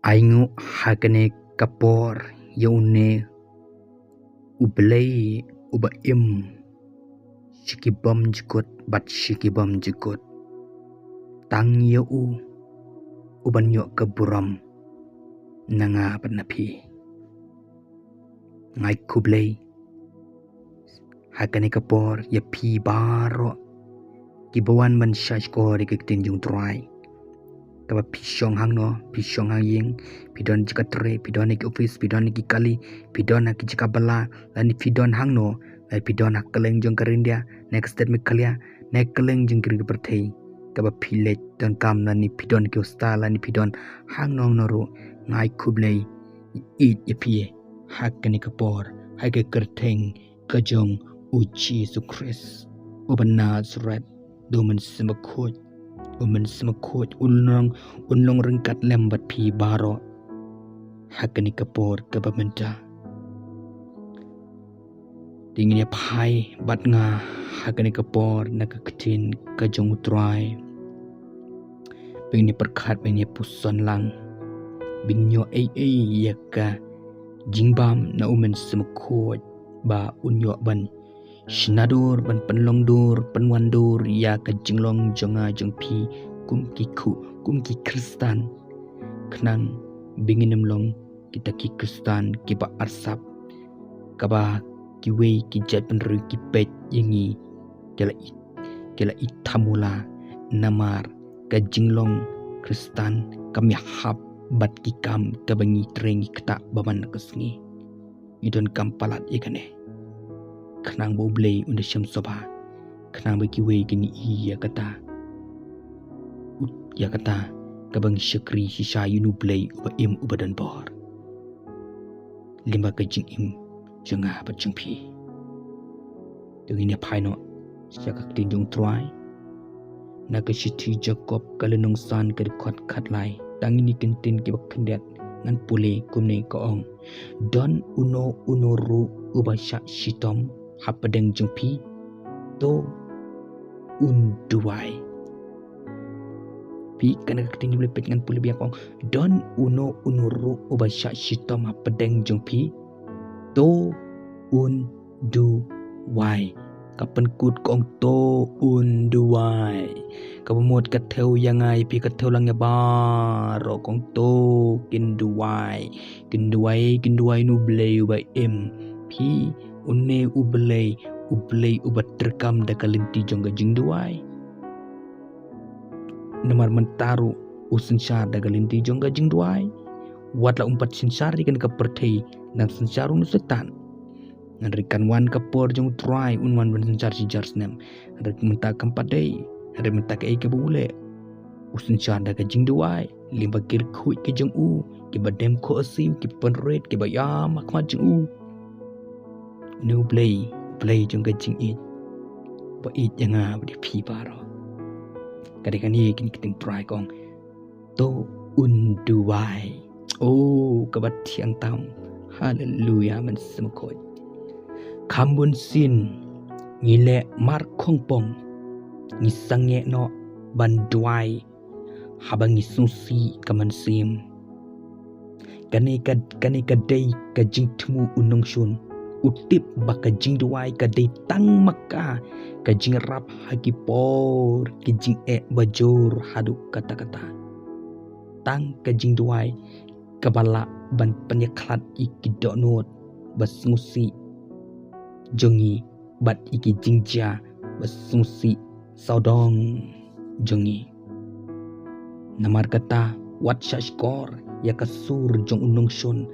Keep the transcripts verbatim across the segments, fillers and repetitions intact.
Ai nguh ha kane ka por ïa une U Blei uba im sha ki bymjukut bad sha ki bymjukut. Tang ïa u uban ïoh ka burom na nga bad na phi. Nga ai khublei ha kane ka por ïa phi baroh kiba wan ban shahshkor ïa ka ktien jong U Trai. Kaba phi shong hangno, phi shong ha ïing, phi don jaka trei, phi don ha ki office, phi don ha ki kali, phi don ha ki jaka bylla, lane phi don hangno, lane phi don ha kylleng jong ka India, ne ka state Meghalaya, ne kylleng jong ka ri ka pyrthei. Kaba phi leit donkam lane phi don ha ki hostel lane phi don hangno hangno ruh, nga ai khublei ïa phi ha kane ka por ha ka kyrteng ka jong U Jisu Khrist uba Nasareth, da U Mynsiem Bakhuid, U Mynsiem Bakhuid un long, un long ryngkat lem bad phi baroh ha kane ka por kaba mynta. Te ngin ïa phai bad nga ha kane ka por na ka ktien ka jong U Trai. Ba ngin ïa pyrkhat, ba ngin ïa puson lang, ba ngin ïoh ei ei ïa ka jingbam na U Mynsiem Bakhuid ba un ïoh ban shna dur, ban pynlong dur, pynwan dur ïa ka jinglong jong nga jong phi kum ki khu, kum ki Khristan. Khnang ba ngin ym long kita ki Khristan kiba arsap, kaba kiwei ki jaitbynriew ki peit ïa ngi, ki la i, ki la i thamula. Namar ka jinglong Khristan kam ïahap bad ki kam kaba ngi trei ngi ktah ba man la ka sngi. Ngi donkam palat ïa kane khnang ba U Blei un da shem sngewbha, khnang ba kiwei kin ïohi ïa kata, ïa kata kaba ngi shakri shisha ïa une U Blei uba im uba don bor. Lyngba ka jingim jong nga bad jong phi. Te ngin ïa phai noh sha ka ktien jong U Trai na ka shithi Jakob ka lynnong san ka dkhot khatlai. Tang kine ki kyntien kiba khyndiat ngan pule kumne, ka ong: Don uno uno ruh uba shah shitom hapdeng jong phi, to un duwai. Phi, kane ka ktien jong U Blei, peit ngan pule biang, ka ong: Don uno uno ruh uba shah shitom hapdeng jong phi, to un duwai. Ka pynkut ka ong to un duwai. Kaba mut ka thew ïa nga ïa phi, ka thew lang ïa baroh, ka ong to kin duwai. Kin duwai, kin duwai ïa une U Blei uba im. Phi, une U Blei, U Blei uba treikam da ka lynti jong ka jingduwai. Namar mynta ruh u synshar da ka lynti jong ka jingduwai. Wat la um pat synshar ïa kane ka pyrthei, nang synshar une u Soitan. Hynrei kan wan ka por jong U Trai, un wan ban synshar shi hajar snem. Hynrei mynta kam pat dei. Hynrei mynta kaei kaba u leh? U synshar da ka jingduwai lyngba ki riewkhuid ki jong u, kiba dem khohsiew, kiba pynrit, kiba ïam ha khmat jong u. Une U Blei, U Blei jong ka jingïeit, ba ïeit ïa nga bad ïa phi baroh. Ka dei kane kine ki ktien Trai, ka ong to un duwai. O, kaba thiang tam. Haleluya, Mynsiem Bakhuid. Kham bun sien ngi leh mar khongpong, ngi sangeh noh ban duwai haba ngi sngewsih ka mynsiem. Kane ka, kane ka dei ka jingthmu u nongshun. U tip ba ka jingduwai ka dei tang ma ka ka jingïarap ha ki por ki jingeh ba jur haduh katta katta. Tang ka jingduwai kaba lah ban pynïakhlad ïa ki dohnud ba sngewsih jong ngi bad ïa ki jingjia ba sngewsih sawdong jong ngi. Namar kata, wat shahshkor ïa ka sur jong u nongshun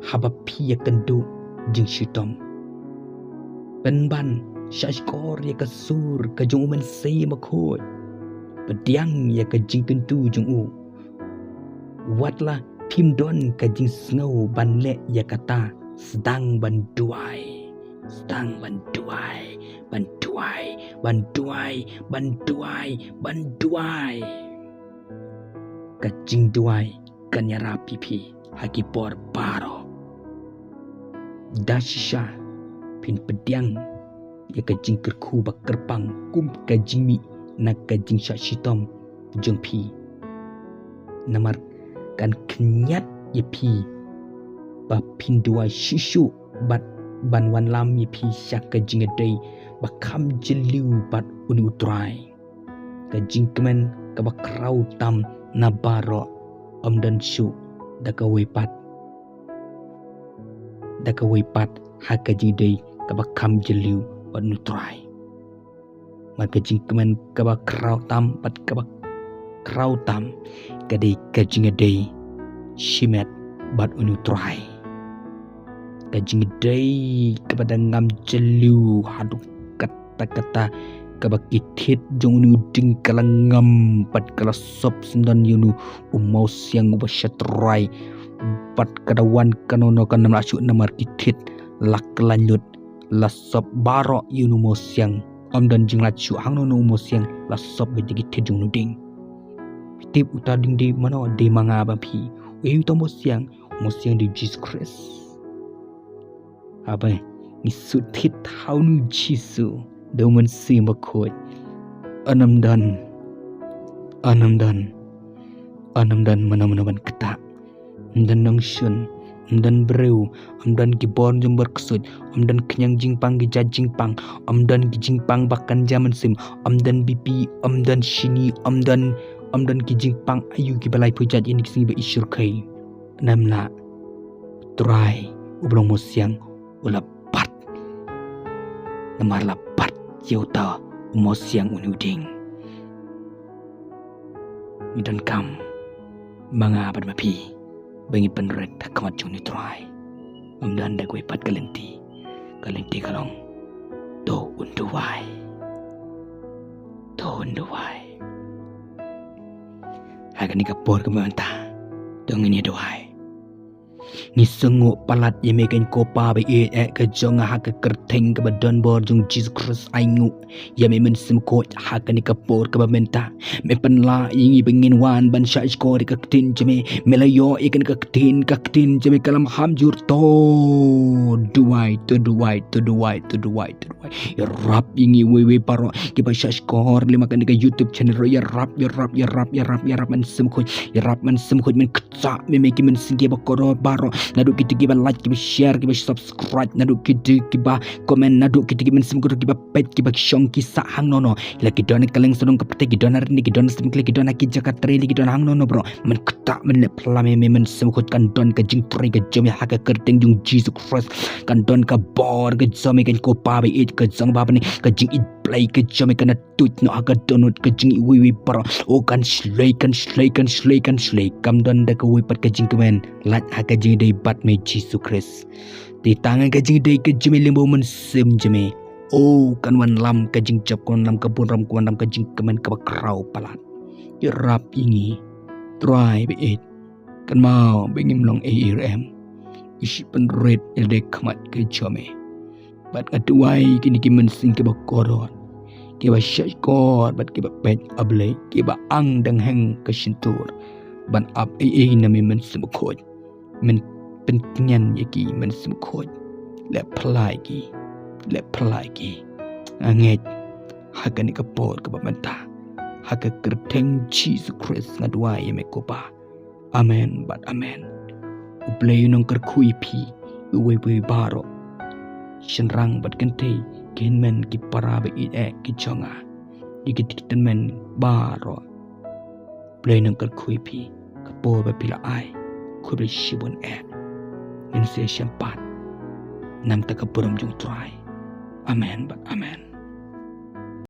haba phi ïakynduh jingshitom. Pynban shahshkor ïa ka sur ka jong U Mynsiem Bakhuid. Pdiang ïa ka jingkyntu jong u. Wat la phim don ka jingsngew ban leh ïa kata, sdang ban duwai. Sdang ban duwai, ban duwai, ban duwai, ban duwai, ban duwai. Ka jingduwai kan ïarap ïa phi ha ki por baroh. Da shisha phin pdiang ïa ka jingkyrkhu ba kyrpang kum ka jingmih na ka jingshah shitom jong phi. Namar kan khynñiat ïa phi ba phin duwai shuh shuh bad ban wanlam ïa phi sha ka jingïadei ba kham jylliew bad une u Trai. Ka jingkmen kaba khraw tam na baroh ym don shuh da kawei pat, da kawei pat ha ka jingïadei kaba kham jylliew bad une u Trai. Namar ka jingkmen kaba khraw tam bad kaba khraw tam ka dei ka jingïadei shimet bad une u Trai. Ka jingïadei kaba dang ngam jylliew haduh katta katta, kaba ki thied jong une u dieng ka la ngam bad ka la sop syndon ïa une u mawsiang uba sha trai. Bad ka da wan kano kano kam lah shuh namar ki thied la khlaiñ lut, la sop baroh ïa une u mawsiang. Ym don jinglait shuh hangno hangno u mawsiang, la sop beit da ki thied jong une u dieng. Phi tip uta u dieng dei mano? Dei ma nga bad phi. Uei uta u mawsiang? U mawsiang dei u Jisu Khrist. Haba ngi sngewthuh ha une u Jisu da u Mynsiem Bakhuid, ym don, ym don, ym don mano mano ban ktah. Ym don nongshun, ym don briew, ym don ki bor jong bar ksuid, ym don khñiang jingpang, ki jait jingpang, ym don ki jingpang ba kynja mynsiem, ym don B P, ym don shini, ym don, ym don ki jingpang aïu kiba laiphew jait ïa ki sngi ba i shyrkhei. Namar u Trai uba long mawsiang u la bat. Namar la bat ïa uta u mawsiang une u dieng. Ngi donkam ma nga bad ma phi ba ngin pynrit ha khmat jong une u Trai. Ym don da kawei pat ka lynti. Ka lynti ka long, to un duwai. To un duwai. Ha kane ka por kaba mynta, to ngin ïa duwai. Ngi sngewnguh palat ïa me kynja ko Pa ba ïeit eh ka jong nga, ha ka kyrteng kaba don bor jong u Jisu Khrist, ai nguh ïa me Mynsiem Bakhuid ha kane ka por kaba mynta. Me pynlah ïa ngi ba ngin wan ban shahshkor ïa ka ktien jong me. Me la ïoh ïa kane ka ktien, ka ktien jong me ka la maham jur. To duwai, to duwai, to duwai, to duwai, to duwai. Ïarap ïa ngi iwei iwei baroh kiba shahshkor lem ha kane ka YouTube channel ruh. Ïarap, ïarap, ïarap, ïarap, ïarap Mynsiem Bakhuid. Ïarap Mynsiem Bakhuid, men kyrpad ïa me, me ki mynsiem kiba kordor baroh. Naduh kito kiba like, kiba share, kiba subscribe, naduh kito kiba comment, naduh kito ki mynsiem kordor kiba peit, kiba shong ki sah hangno hangno. La ki don ha kylleng shnong ka pyrthei, ki don ha ri, ki don ha seng, ki don ha ki jaka trei, ki don hangno hangno baroh. Men kyrpad, men leh phylla me, me Mynsiem Bakhuid, kan don ka jingtrei ka jong me ha ka kyrteng jong u Jisu Khrist. Kan don ka bor ka jong me kynja ko Pa ba ïeit, ka jong ba bneng, ka jingïeit Blei ka jong me kan tuid noh ha ka dohnud ka jong ngi iwei iwei baroh. O kan shlei, kan shlei, kan shlei, kan shlei. Kam don da kawei pat ka jingkmen lait ha ka jingïadei bad me Jisu Khrist. Te tang ha ka jingïadei ka jong me lem bad u Mynsiem jong me, o kan wanlam ka jingjop, kan wanlam ka burom, kan wanlam ka jingkmen kaba khraw palat. Ïarap ïa ngi Trai ba ïeit. Kynmaw ba ngim long ei ei ruh em. Ngi shu pynrit ïalade ha khmat ka jong me. Bad nga duwai ïa kine ki mynsiem kiba kordor, kiba shahshkor bad kiba peit, A Blei, kiba ang dang heng ka shyntur ban ap ei ei na me Mynsiem Bakhuid. Men pyntngen ïa ki Mynsiem Bakhuid. Leh phylla ïa ki. Leh phylla ïa ki. Nga ngeit ha kane ka por kaba mynta, ha ka kyrteng Jisu Khrist nga duwai ïa me ko Pa. Amen bad amen. U Blei un nang kyrkhu ïa phi iwei pa iwei baroh, shynrang bad kynthei, ki hynmen ki para ba ïeit eh ki jong nga, ïa ki tymmen baroh. U Blei un nang kyrkhu ïa phi ka por ba phi la ai. Khublei shibun eh. Ngin sa ïashem pat na ka bynta ka burom jong u Trai. Amen bad amen.